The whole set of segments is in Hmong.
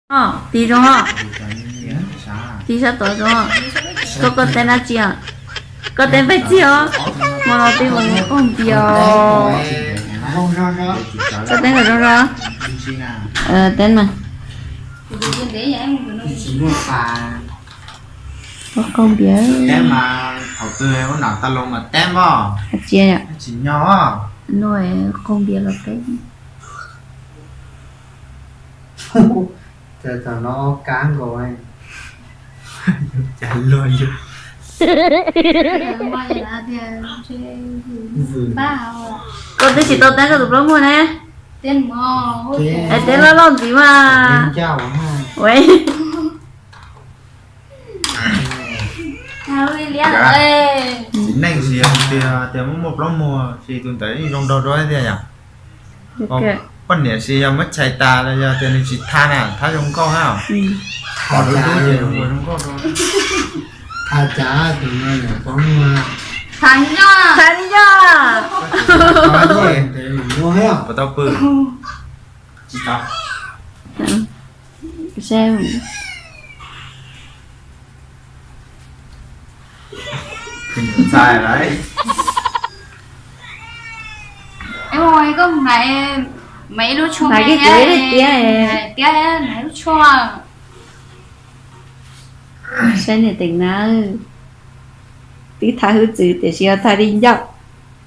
Tiv zoo os, tiv sab tod zoo. Koj, koj teb dab tsi os? Koj teb peb txig os. Hmo no twb mus qaug npias. Koj teb kom zoo zoo. Teb mas. Ua qaug npias. Teb mas thaum twg ua nam tas los mas teb mas. Tsis yog, no qaug npias los teb. Cas thaum no kab nkaus. Cas luag yug. Koj twb tsis tau teb koj tus plaub muag ne. Es teb loj loj ntxiv mas. Txiv neej tsis yog tias, tias muaj muaj plaub muag tsis tus ntawd yeej zoo nraug dua thiab yom. Poj niam tsis yog muab chais tas los yog tias nws tsis tha na, thab zoo nkauj na. Pom dub dub ces zoo nkauj dua. Tha cas tus no plaub muag. Tha li yog. Puas tau pw? Tsis tau. Ntxhais lawm. Koj hais, hais ib lub tshuaj, hais tiab, hais ib lub tshuaj. Saib niam teem na, twb thab hwj txwv tiam sis ho thab di ncauj. Twb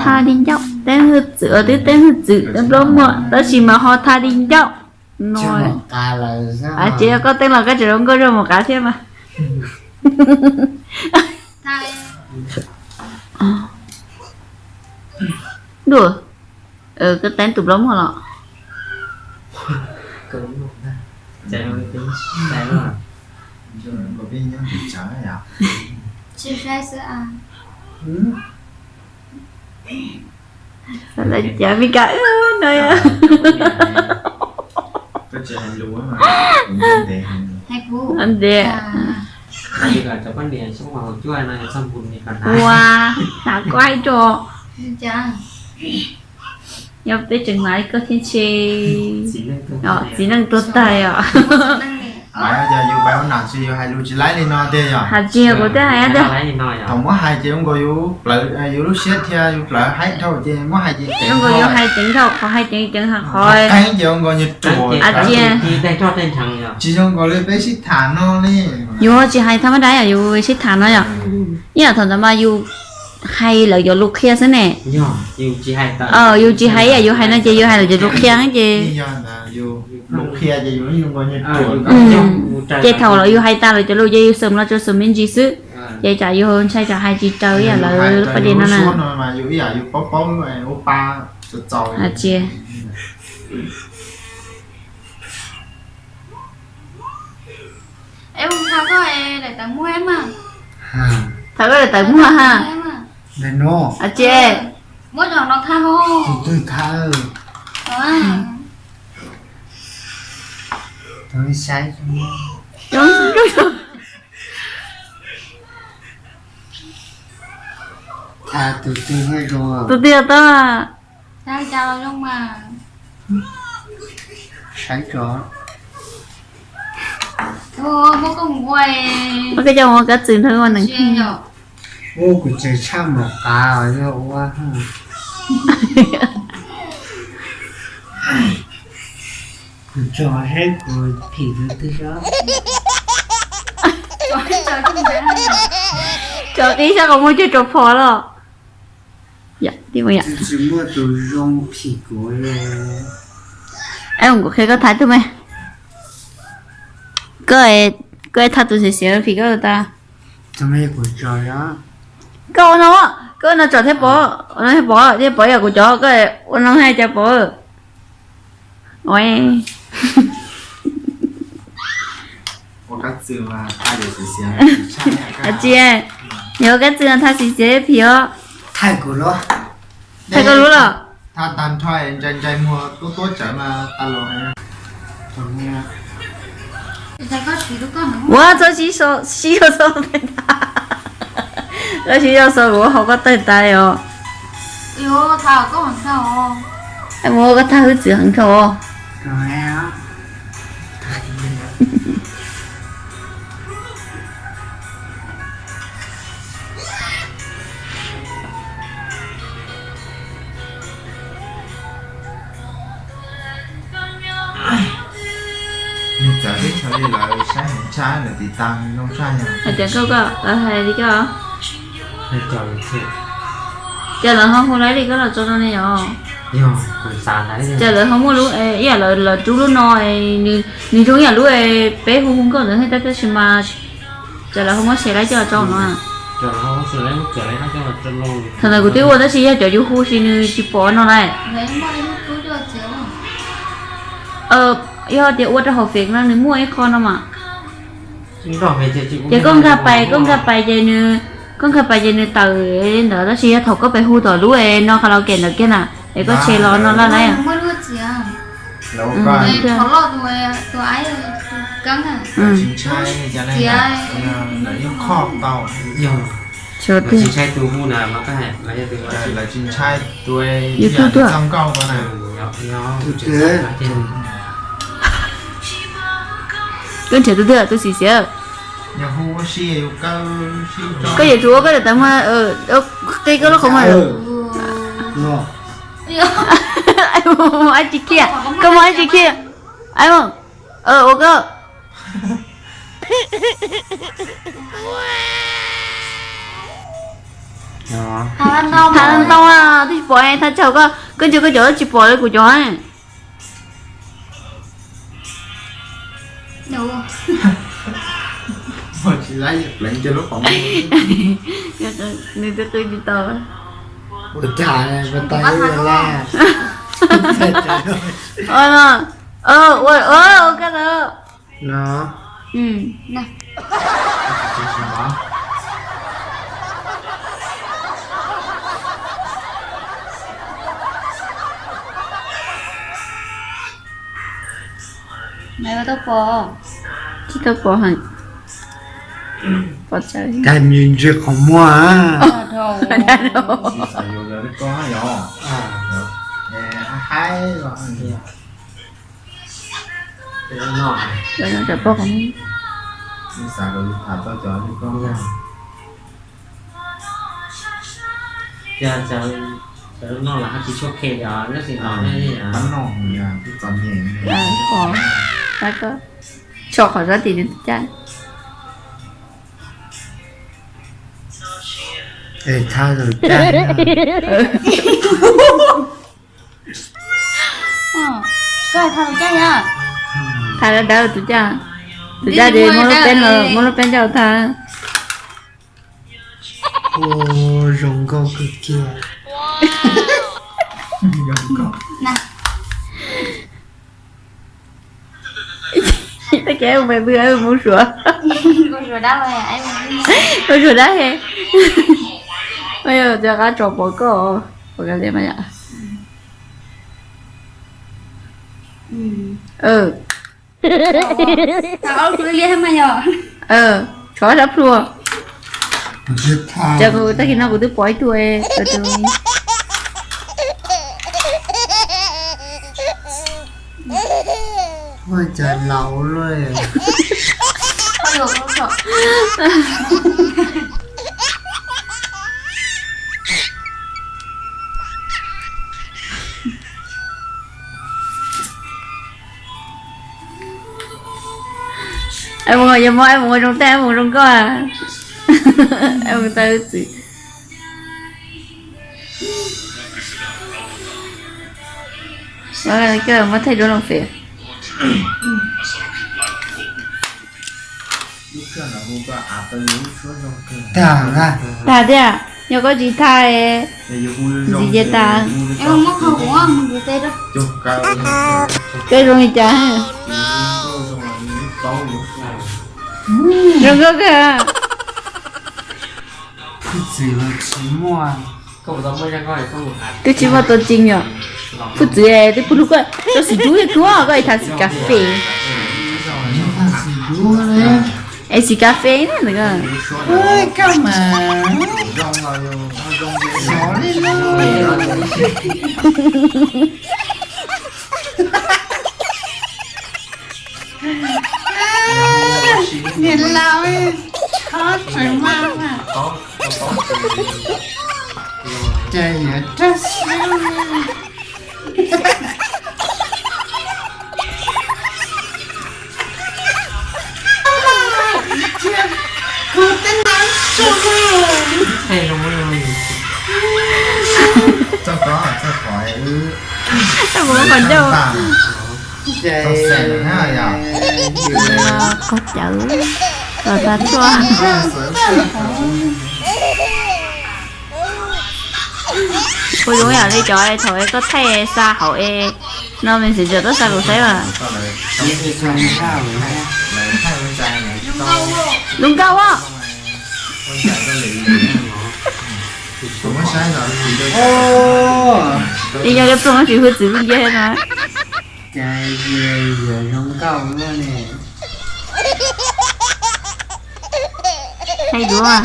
thab di ncauj, teb hwj txwv, twb teb hwj txwv, teb plaub muag tab sis mas ho thab di ncauj. No, ces yog koj teeb los koj tseem zoo nkauj zog mus qav thiab mas. Dua, koj teeb tus plaub muag los? Lawv cav Meskas no. Ntiav, ua, hnav koj ib co. Yog peb tseem hnav li koj thiab ntshe. Txiv neej tuag tag os. Yog yus pais ua nam tsis yus hais lus tsis laib li no tiag yom? Hais tsis yog kuv twb hais tiag. Thaum muab hais ces ua nkaus yus plawv yus lub siab thiab yus plawv haib dhau ces muab hais ces ua nkaus yus hais ceev dhau, qhov hais ceev ceev qhov qeeb ces ua nkaus yus ruam. Tsis zoo nkaus li peb sib tham no li. Yus tsis hais thaj mab dab yom, yus sib tham no yom. Ib yam thaum ntawd mas yus hais lawv cov lus qhia xwb ne. Yus tsis hais ib yam yus hais no ces yus hais lawv cov lus qhia ces. Ces thaum los yus hais tas lawv cov lus ces yus xwm los rau xwm me ntsis xwb. Ces tsam yus ntshai tsam hais tsis raws ib yam lawv lub paj dej no na. Tsis Thaum koj daim tawv muag ha. Tsis, muab cov no tha ho. Tus twg tau? Saib tso. Muab koj coj ua kab txwm nrog ua neeg. Ua kuv tseem tshaj mus qav yog ua. Kuv tso seb kuv phim tus twg. Tso qib sab qhov muag coj rau phom los. Tsis muaj tus zoo phim kuv. Kuv qhia koj thab tus me. Koj, koj thab tus xiav xiav phim koj tas. Koj ua no, koj ua no tsom thiab pov, ua no thiab pov, thiab pov yog kuv cov, koj ua no hais cas pov. Tsis, yog kab txwm no thab xis xiav phim os. Thaij koj lub los? Ua txhob sib so, sib so so, koj sib so so kuv hau koj tawg tas os. Mus ua koj thaj hwj txwv heev dhau os. Nws txawv teb chaws li lawv saib heev tshaj, lawv tiv tas zoo tshaj yog. Hais tias koj, lawv hais li koj. Ces lawv ho hu lawv li koj los tso rau ne yom? Ces lawv ho muaj lub, ib yam lawv rub lub no, nws zoo ib yam lub peb hu hu nkauj ntawd thiab tab sis mas ces lawv ho muab share lawv coj los tso no. Thaum ntawd kuv twb ua tab sis yog cov yus hu sis nws tsis pom no lawm. Yog tias ua rau hauv Fev no nws muaj ib qho no mas. Ces koj nkag pais, koj nkag pais ces nws, koj nkag pais ces nws tawm ntawd tab sis yog thaum koj pais hu tom lub no karaoke ntawd kiag na es koj share los no laj lawm. Tsis ntshai tus hu na, lawv tsis ntshai tus YouTube tuaj. Koj nrhiav tus twg tus xim xim? Koj yuav tsum ua koj daim tawv mas, qi koj lub qhov muag. Ab tsis kiag, koj muaj ab tsis kiag. Ab, ua koj. Thaj ntau, twb tsis pom, thaj chaw koj, koj ntsia koj cov tsis pom li kuv cov. Nws twb qw tsis tau. Ua no, ua, ua koj tau. Tsis tau pom heev. Pom tsawv. Cas nws ntsia qhov muag. Tso qhov zab tim nws caj. Thaj dawb dawb tus caj, tus caj ces muab lub peeb, muab lub peeb caj thaj. Zoo nkauj kawg kiag. Tej kev mus pem pw mus suav. Mus suav dab he. Yog cov qab tso pom koj, pom ka li mas yom. Tsov sab plhu. Cas kuv tag kis no kuv twb pom ib tug. Ua cas laus luaj. Mus yog muab mus ua zoo tej mus zoo nkauj. Mus tau txwm. Muab thaij duab loo fem. Tag tiag, yog koj tsis thaij, tsis ces tag. Koj zoo li cas? Zoo nkauj kawg. Twb tsis muaj tau tseeb yom. Kuv txwv twb pw hlub koj rau xim dub thiab koj, koj tham xim kas fes. Es xim kas fes na ntawd. Koj mas xov li lub. Niam laus, qhov tseem mas mas. Ces yuav rag siab. Kuv tej no tso. Qhov ncauj. Qaug cawv los tag tshuaj. Kuv zoo yam li cov thaum es koj thaij xa hauv es no Messenger tuaj xa kuv saib mas. Zoo nkauj os. Li yog li ploog tsis hu txiv lub ntiag no. Cas yuav zoo nkauj luaj ne. Hais duav.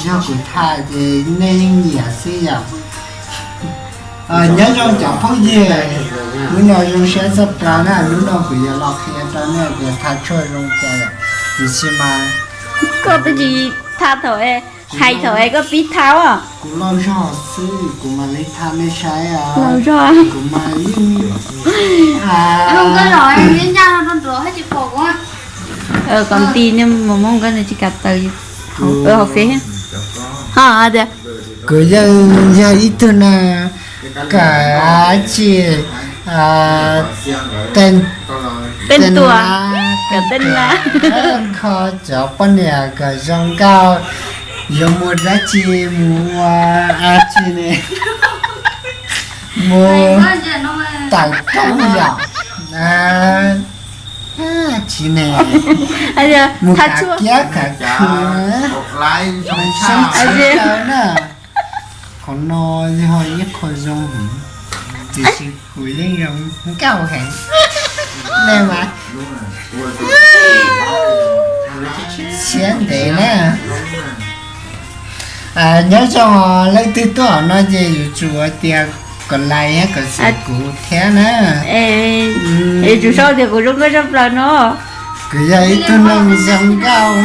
Yog kuv tham ces nej yeej nyiam xwb yom. Nyob zoo cov phooj ywg, hnub no zoo siab tshaj plaws na, hnub no kuv yuav los qhia rau nej tias tha tshuaj zoo cas, tiam sis mas koj twb tsis tha thaum, hais thaum es koj pib tha os. Kuv laus zog xwb kuv mam li tha nej saib os. Kuv mas yeej kom nti nej mus moog koj nws tsis kam tawm hauv feb. Ho tias kuv yeej yog ib tug neeg kawm tsi tej tuam, kawm tej na, kho cov poj niam kom zoo nkauj, yuav mus dab tsi mus ua tsi ne, mus tawm rooj yom, tsi ne, mus kav kiab kav khw, sib txhawb na. Qhov no yog ib qho zoo heev, tiam sis kuv yeej zoo nkauj heev. Nej mas siab ntev na. Nyob zoo leej twg tuaj hauv no ces yuav tsum hais tias kom like thiab kom share kuv thiab na. Yuav tsum sau tias kuv zoo nkauj tshaj plaws no. Kuv yog ib tug neeg zoo nkauj.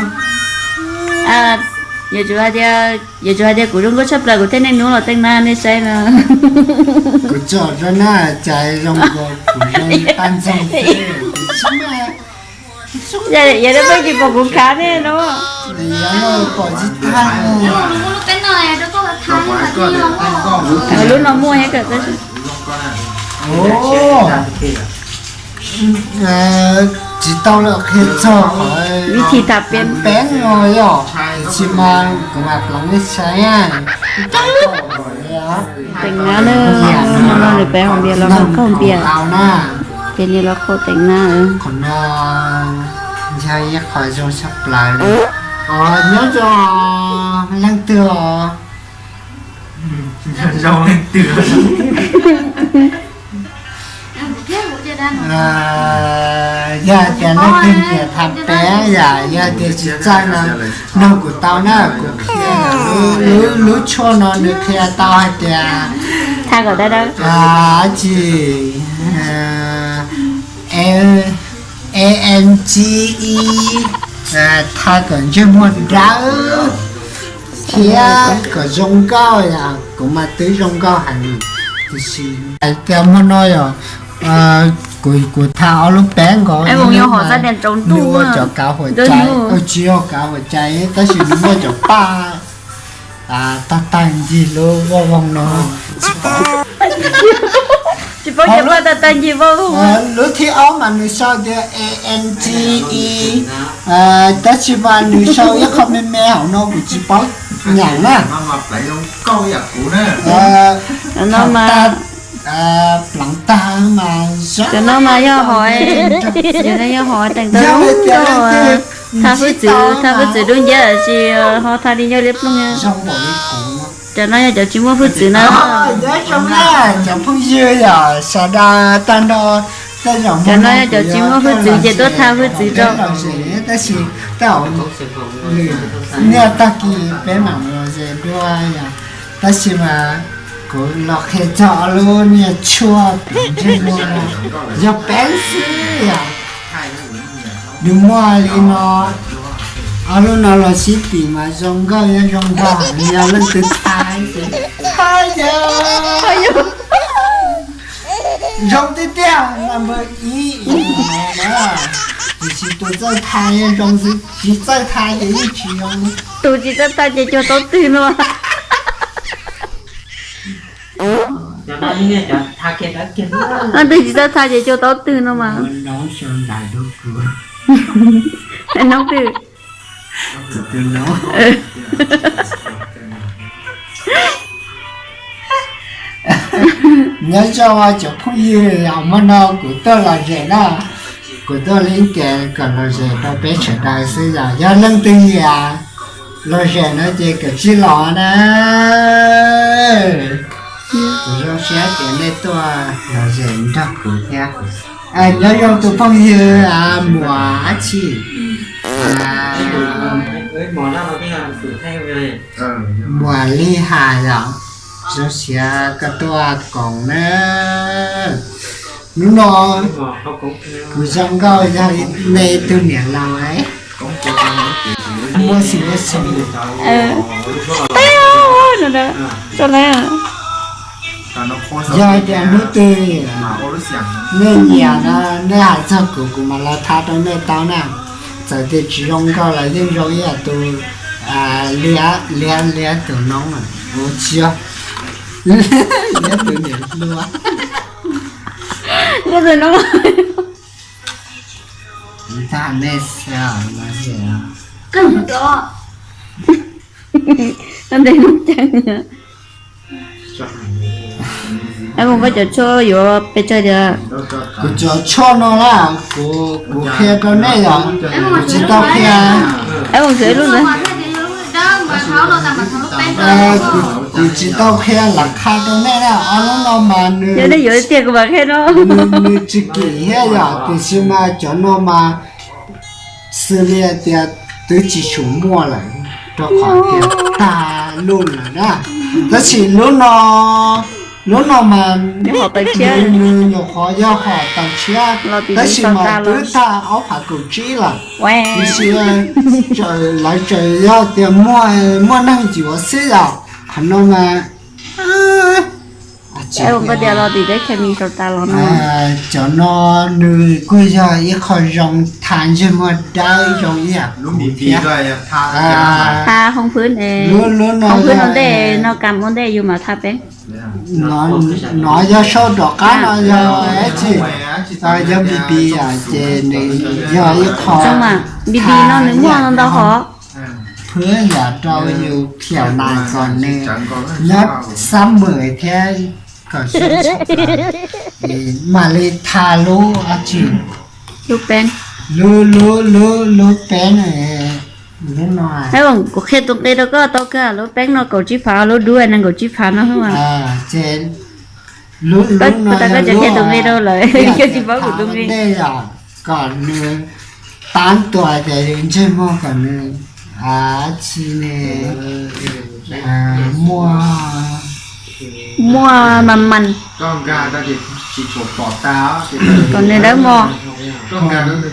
Yuav tsum hais tias, yuav tsum hais tias kuv zoo nkauj tshaj plaws kuv thiaj niaj hnub los teej na nej saib no. Kuv tsom rau na, cas zoo nkaus kuv zoo li paj ntxoog xwb, kuv tsis muaj. Yog lub peb tsis pom kuv khav nej no. Pom tsis tag. Lub no muaj thiab kawm tab sis tsis tau los qhia txog qhov vib thib tha peeb no yom, tiam sis mas kuv mam pleev nej saib. Teem na, hmo no lawv pem haus npias los noj kaug npias, ces nws los qhau teem na. Qhov no yog ib qho zoo tshaj plaws li. Nyob zoo leej twg os? Zoo leej twg? Yog tias leej twg nyiam tha peeb yom, yog tias tsis txawj no, nug kuv tau na, kuv qhia. Lub tshuaj no nws qhia tau hais tias tha kom dawb dawb, tsis A N G E, tha kom ntsej muag dawb thiab kom zoo nkauj yom. Kuv mas twb zoo nkauj heev, tiam sis hais tias hmo no yom, kuv, kuv tha ob lub peeb nkaus, nws ua cov kav huam cai, tsis yog kav huam cai tab sis nws muaj cov paj tag tag ncig lub voj voog no. Tsis paub cov paj tag tag ncig voj voog. Lub thib ob mas nws sau tias A N G E, tab sis mas nws sau ib qho me me hauv no kuv tsis paub nyeem na. Pleev tag mas, cov no mas yog hov, cov no yog hov teem tau zoo nkauj. Thaj hwj txwv, thaj hwj txwv dub nciab tsis ho thaj li nyob liab ploog. Cov no yog cov tsis muaj hwj txwv na. Cov phooj ywg yog sawv daws tag nrho, tej zaum cov no yog cov tsis muaj hwj txwv ces tuaj thaj hwj txwv rau. Tab sis tej zaum lwm niaj tag kis peb mam los ze dua yom. Tab sis mas kuv los qhia txog ob lub niag tshuaj ntsej muag no yog peb xwb yom. Nws muaj li no, ob lub no los sib tim mas zoo nkauj thiab zoo nraug, yog leej twg thaj ces thaj yog zoo tiag tiag, number ib. Tiam sis tus txawj thaj zoo xwb, tsis txawj thaj ces yeej tsis zoo. Tus tsis txawj thaj ces cuag taub twg no. Leej twg tsis txawj thaj ces cuag taub twg no mas. Noob twg? Nyob zoo cov phooj ywg, hmo no kuv tuaj lom zem na, kuv tuaj li tias kom lom zem rau peb sawv daws xwb, yog leej twg nyiam lom zem no ces kom tsij los na. Kuv zoo siab tias nej tuaj lom zem nrog kuv thiab. Nyob zoo tus phooj ywg Muas Ab Tsi, Muas Lis Has yom, zoo siab koj tuaj koom na. Hnub no kuv zoo nkauj yog nej tus niam laus muaj xim muaj xim. Yog tias hnub twg nej nyiam no nej hais txog kuv, kuv mam los thaj rau nej tau na. Txawm tias tsis zoo nkauj los yeej zoo ib yam tus liab liab liab tus noob, ua tsis yog liab tus niam hluas. Liab tus noob. Ntag nej xav los ze. Ntev noob ceeb. Mus koj cov tshuaj yuav pes tsawg tiag? Kuv cov tshuaj no na, kuv qhia rau nej yom, kuv tsis tau qhia. Kuv tsis tau qhia lab qha rau nej na, ob lub no mas nws, nws tsis kim thiab yom, tiam sis mas cov no mas xws li tias twb tsis tshua muaj lawm, rau qhov tias tag lub lawm na. Tab sis lub no, lub no mas nws nyuam qhuav yog hom tawm tshiab, tab sis mas twb tag ob phav kaum tsib lawm. Tiam sis lawv tseem yog tias muaj, muaj neeg yuav xwb yom, qhov no mas cov no nws kuj yog ib qho zoo tha ntsej muag dawb zoo ib yam thiab. Lub no, no yog sau tom qab no yog dab tsi, yog B B ces nws yog ib qho, B B no nws muaj ntau hom. Phwb yam rau yus khiaum nas kom nws nyob xab mem thiab kom zoo tshaj plaws, mam li tha lub dab tsi, lub peeb, lub, lub, lub, lub peeb, lub no. Kuv qhia tus nqi rau koj tau kawg, lub peeb no kaum tsib phav, lub dub nees nkaum tsib phav no. Ces lub, lub no koj tsis qhia tus nqi rau lawm, koj tsis paub kuv tus nqi. Kom nws tab tuaj ces yus ntsej muag kom nws tsis ne, muaj, muaj mas mas, kom nws dawb mos,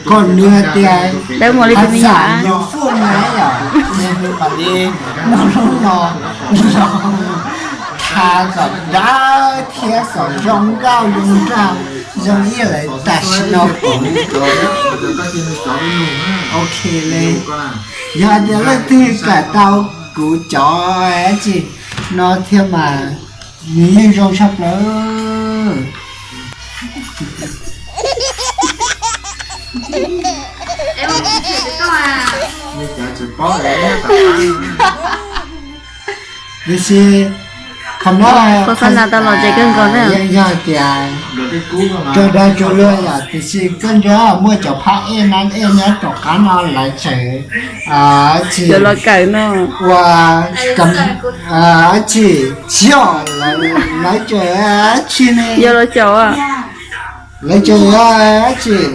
kom nws hais tias dawb mos li tus me nyuam. Yus fwj na yom, nws mam li muaj lub no los tha kom dawb thiab kom zoo nkauj zoo nraug, zoo ib yam li tam sim no kuv. Ok li, yog tias leej twg kawm tau kuv cov dab tsi no thiab mas nws yeej zoo tshaj plaws. Tiam sis Qhov no, qhov xav nas tau los tsev kawg nkaus na. Yog tias tso dag tsuas luag yom, tiam sis koj nco muaj cov phab ej na, ej nyob tom qab no lawv tseem, tsis, los kawm no, ua, tsis, tsis yog, lawv tseem, tsis ne, yog los xyaum, lawv tseem, tsis,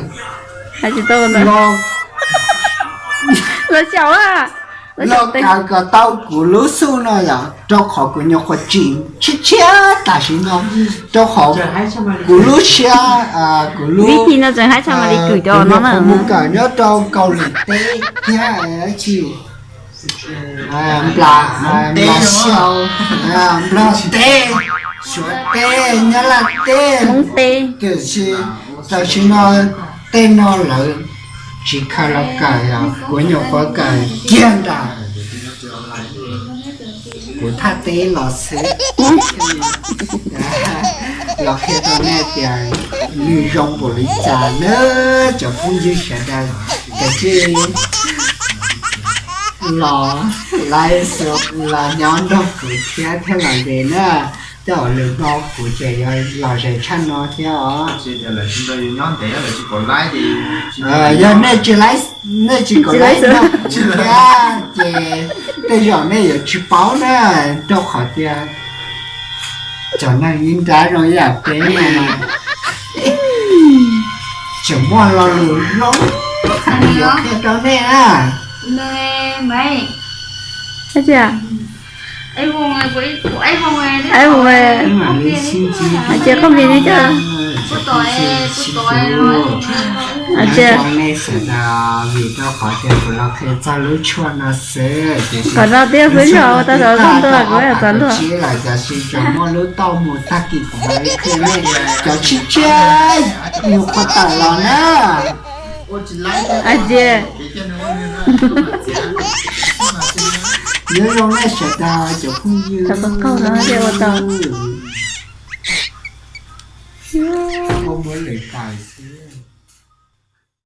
hais tsis tau, los, los xyaum, los kawm kom tau kuv lub xub no yom, rau qhov kuv nyuam qhuav tsim tshiab tshiab tam sim no, rau qhov kuv lub siab, kuv lub, vib thi no tseem hais tshaj ma li kws cov no na, mus kawm nyob rau Kaus Lim teb thiab tsis, Npla, Npla Xyaus, Nplog teb, Suav teb, Nyab Laj teb, Hmoob teb, tiam sis tam sim no tej no lawv tsis khaws los kawm, kuv nyuam qhuav kawm kiag nram kuv thaj teb los xwb. Los qhia rau nej tias nws zoo npaum li cas na, cov phooj ywg sawv daws, kav tsij los, los nyob nrog kuv thiab thiab los ze na. Tej zaum lwm hmo kuv tseem yuav lom zem tshaj no thiab os. Yog nej tsis, nej tsis kaum like no thiab ces tej zaum nej yuav tsis paub na, rau qhov tias cov neeg ib nrab zoo ib yam peb no mas tseem muaj lo lus hlob yuav qhia rau nej na. Ais, qhov mis ne cov, ais, nej sawv daws, vim rau qhov tias kuv los qhia txog lub tshuaj no xwb, qhov no twb yog lub tshuaj ua tau txog ntua, kuv txog ntua lawm, tab sis tseem muaj lub tauj mus tag kis kuv mam li qhia nej cov tshiab tshiab nyuam qhuav tawm los na. Ais, nyob zoo nej sawv daws cov phooj ywg, ua tau, ua muab lwm tawm xwb.